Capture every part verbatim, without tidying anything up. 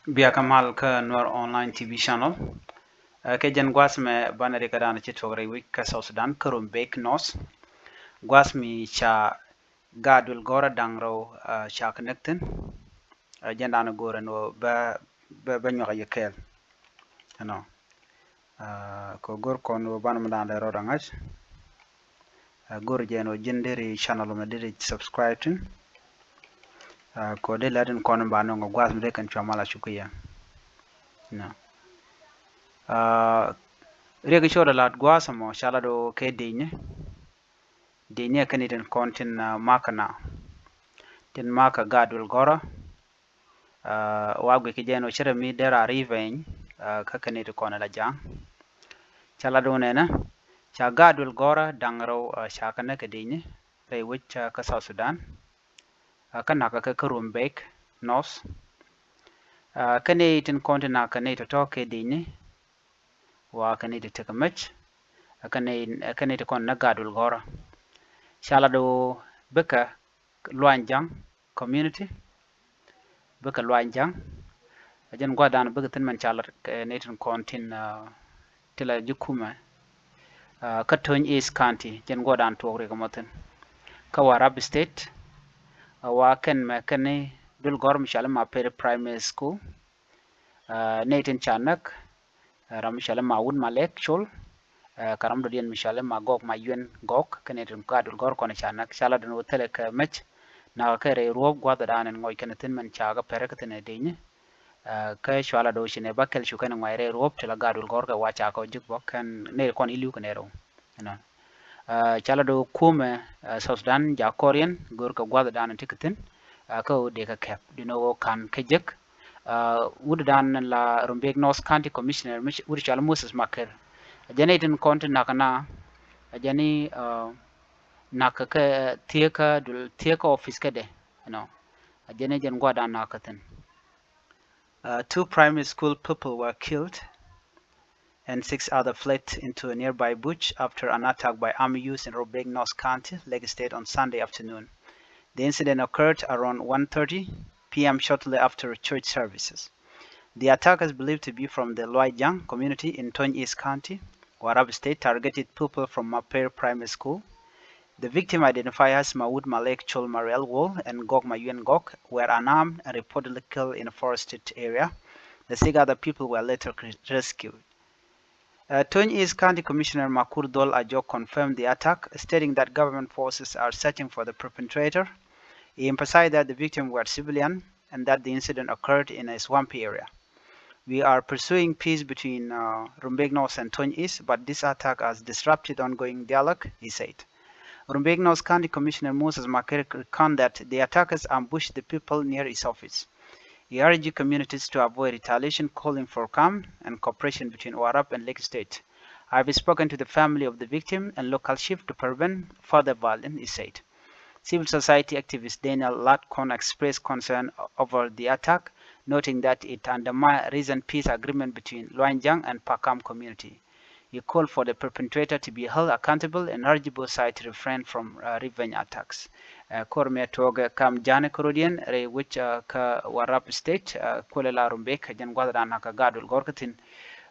Bia kä mal kä Nuer Online T V channel. Ɛ, kɛ jɛn gua̱a̱th mɛ banɛ ri kä da̱a̱n ci tuɔk rɛy wi̱c kä South Sudan kä Rumbek North. Gua̱a̱th mi ca gaat duël gɔ̱rä da̱ŋ rɛw, ɛ, ca kɛ näk thi̱n. Ɛ, jɛn da̱a̱n go̱o̱rɛ ni wä bä, bä, bä nyuak a yɛ kɛɛl. Ɛnɔ. Ɛ, kɛ go̱r kɔn wä banɛ mi da̱a̱n lɛ rɔɔdɛ ŋa̱c. Ɛ, go̱r jɛn wä ji̱n deri channel mɛ deri subscribe thi̱n. Ɛ, kɛ wä dee lät in kɔn in ba nɔŋ gua̱a̱th mi dee kɛn cua mal a cuk kɛ yɛ. Nɔ. Ɛ, riɛk i̱ cot a lat gua̱a̱th ɛmɔ ca lat wä kɛ di̱cni. Di̱cni ɛ kɛn i̱ tin kɔn tin, ɛ, makä na. Tin makä gaat duël gɔ̱rä. Ɛ, wa guic kɛ jɛn wä cɛ rɛ mi dee ra revenge, ɛ, kä kɛn i̱ ti kɔn ɛ la ja̱a̱ŋ. Ca lat wä nɛnɛ, ca gaat duël gɔ̱rä da̱ŋ rɛw, ɛ, ca kɛ näk kɛ di̱cni rɛy wi̱c, ɛ, kä South Sudan. Ɛ, kä nakä kɛ kä Rumbek North. Ɛ, kɛn i̱ tin kɔn ti nakä ni tɔ̱tɔ̱ kɛ di̱cni. Wa kɛn i̱ ti tekɛ mec. Ɛ, kɛn i̱, ɛ, kɛn i̱ ti kɔn näk gaat duël gɔ̱rä. Ca lat wä bikɛ Luany Ja̱ŋ community. Bikɛ Luany Ja̱ŋ. Ɛ jɛn gua̱a̱th da̱a̱n bikɛ thi̱n mɛn ca lat kɛ ni tin kɔn tin, ɛ, ti la ji̱ kumɛ. Ɛ, kä Tony East County, jɛn gua̱a̱th da̱a̱n tuɔk riɛk ɛmɔ thi̱n. Kä Warrap State, ɛ, wa kɛn mɛ kɛn i̱ duël gɔ̱rä mi cɔal i̱ Mapere Primary School. Ɛ, ni tin ca näk, ɛ, ram mi cɔal i̱ Mawut Malek Col, ɛ, kɛ ram dɔ̱diɛn mi cɔal i̱ Magɔk Mayuɛn Gɔk, kɛn i̱ tin gaat duël gɔ̱rä kɔn ca näk, ca lat wä thilɛ kɛ mec. Nakä kɛ rɛy ruɔ̱p gua̱a̱th da̱a̱n in ŋɔc kɛn thi̱n mɛn ca kɛ pɛrɛ kä thi̱n ɛ di̱cni. Ɛ, kä cua lat wä ci nɛ bä kɛl cu kɛn ŋuay rɛy ruɔ̱p ti la gaat duël gɔ̱rä kɛ wa ca kɛ ji̱k bä kɛn ni kɔn i̱ li̱w kɛ nɛ rɛw. Ɛnɔ. Ɛ, ca lat wä kumɛ, ɛ, South Sudan jaakɔriɛn go̱o̱r kɛ gua̱a̱th da̱a̱n in ti kɛ thi̱n, ɛ, kä wä dee kɛ kɛp. Duundɛ wä ka̱n kä jek. Ɛ, wut da̱a̱n la Rumbek North County Commissioner, mi ci, wut cɔal Moses Maker. Ɛ jɛn i̱ tin kɔn ti nakä na, ɛ jɛn i̱, ɛ, nakä kɛ thiekä duël, thiekä office kädɛ, you know. Ɛ jɛn i̱ jɛn gua̱a̱th da̱a̱n nakä thi̱n. Uh, two primary school pupils were killed and six others fled into a nearby bush after an attack by armed youths in Rumbek North County, Lakes State, on Sunday afternoon. The incident occurred around one thirty P M shortly after church services. The attackers, believed to be from the Luany Ja̱ŋ community in Tony East County, Warrap State, targeted pupils from Mapere Primary School. The victim, identified as Mawut Malek Col Marial Wol and Gɔk Mayuɛn Gɔk, were unarmed and reportedly killed in a forested area. The six other people were later rescued. Uh, Tony East County Commissioner Makur Dhol Ajok confirmed the attack, stating that government forces are searching for the perpetrator. He emphasized that the victims were civilian and that the incident occurred in a swampy area. We are pursuing peace between, uh, Rumbek North and Tony East, but this attack has disrupted ongoing dialogue, he said. Rumbek North County Commissioner Moses Maker reckoned that the attackers ambushed the people near his office. He urged communities to avoid retaliation, calling for calm and cooperation between Warrap and Lakes State. "I've spoken to the family of the victim and local chief to prevent further violence," he said. Civil society activist Daniel Latkon expressed concern over the attack, noting that it undermines recent peace agreement between Luany Ja̱ŋ and Pakam community. He called for the perpetrator to be held accountable and urged both sides to refrain from, uh, revenge attacks. Uh, kor mi tuɔɔk kam ja̱a̱ni kärɔ̱diɛn rɛy wi̱c, uh, kä Warrap State, uh, kulɛ la Rumbek, jɛn gua̱th da̱a̱n nakä gaat duël gɔ̱rä thi̱n.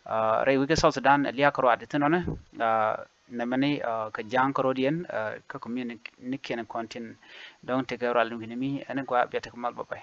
Uh, rɛy wi̱c kä South Sudan, liak ruaat thi̱n nɔnɛ, uh, nɛmɛni, uh, kä ja̱a̱ŋ kärɔ̱diɛn, uh, kä community ni kiɛn kɔn tin dɔ̱ŋ tekɛ rual ni wi̱ni mi, ɛn gua bia tekɛ mal bä bä.